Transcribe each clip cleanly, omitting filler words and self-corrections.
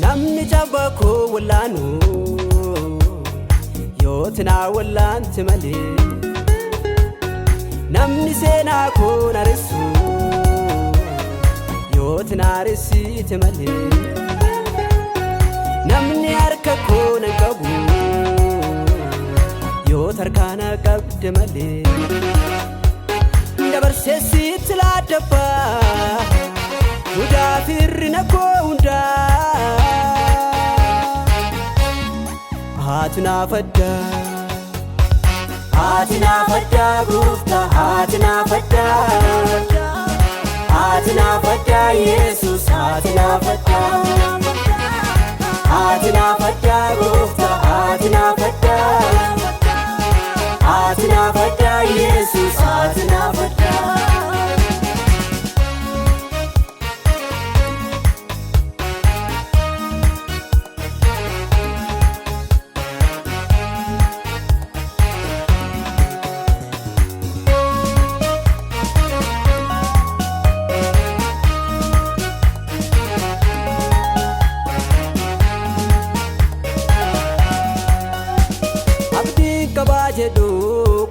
Namni jabaa koo wallaanu yoo tinaa wallaante malee. Namni seenaa koo naressu yoo tinaa ressite malee. Namni harka koo na qabu yoo tarkaana qabde malee. Dabarsee sitti laaddabaa mudaa firrina koo hundaa. Haati naaf addaa. Haati naaf addaa gooftaa, haati naaf addaa. Haati naaf addaa Yesuus, haati naaf addaa. Haati naaf addaa gooftaa, haati naaf addaa. Haati naaf addaa Yesuus, haati naaf addaa. Abdiin qabaa jedhu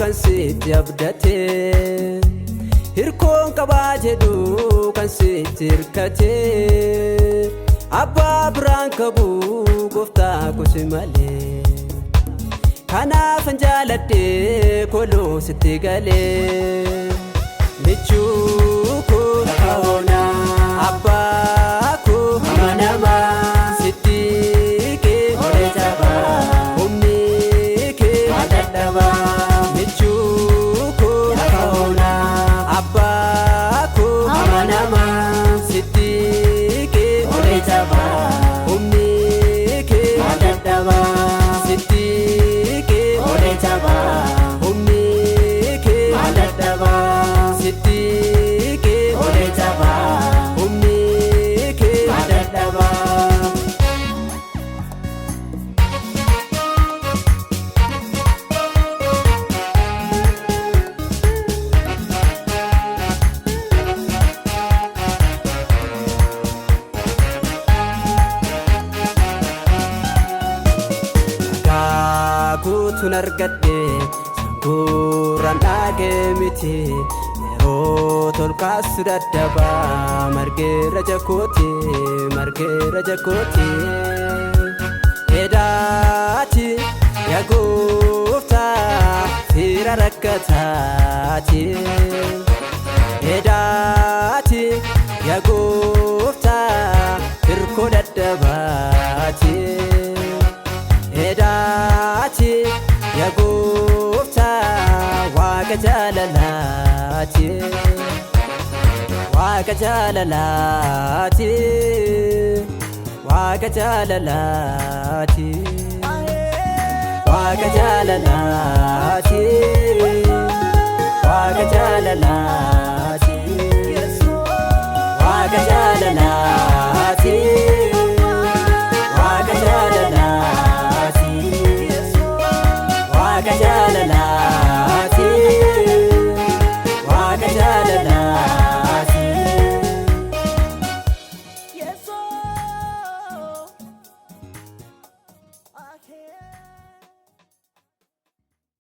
kan sitti abdate, hirkoon qabaa jedhu kan sitti hirkate, abbaa biraan qabu gooftaa kusi malee. Kanaafan jaaladhee koluu sitti galee. Michuu koo Lafa onaa. Abbaa koo Amanamaa. Sitti kee Olee jabaa. Humni kee Maal dadhabaa. Michuu koo Lafa onaa. Abbaa koo Amanamaa. Sitti kee Olee jabaa. Humni kee Maal dadhabaa. Sitti kee Olee jabaa. Humni kee Maal dadhabaa. Sitti kee Olee jabaa. Humni kee Maal dadhabaa. Ragaa guutuun argadhe, sanguurraan dhaagee miti, yeroo tolkaasu daddabaa margeera jakooti, margeera jakooti. Edaati yaa gooftaa, fira rakkataati. Edaati yaa gooftaa, hirkoo dadhabaati. Edaati yaa gooftaa, waaqa jaalalaati. Waaqa jaalalaati. Waaqa jaalalaati. Waaqa jaalalaati. Waaqa jaalalaati.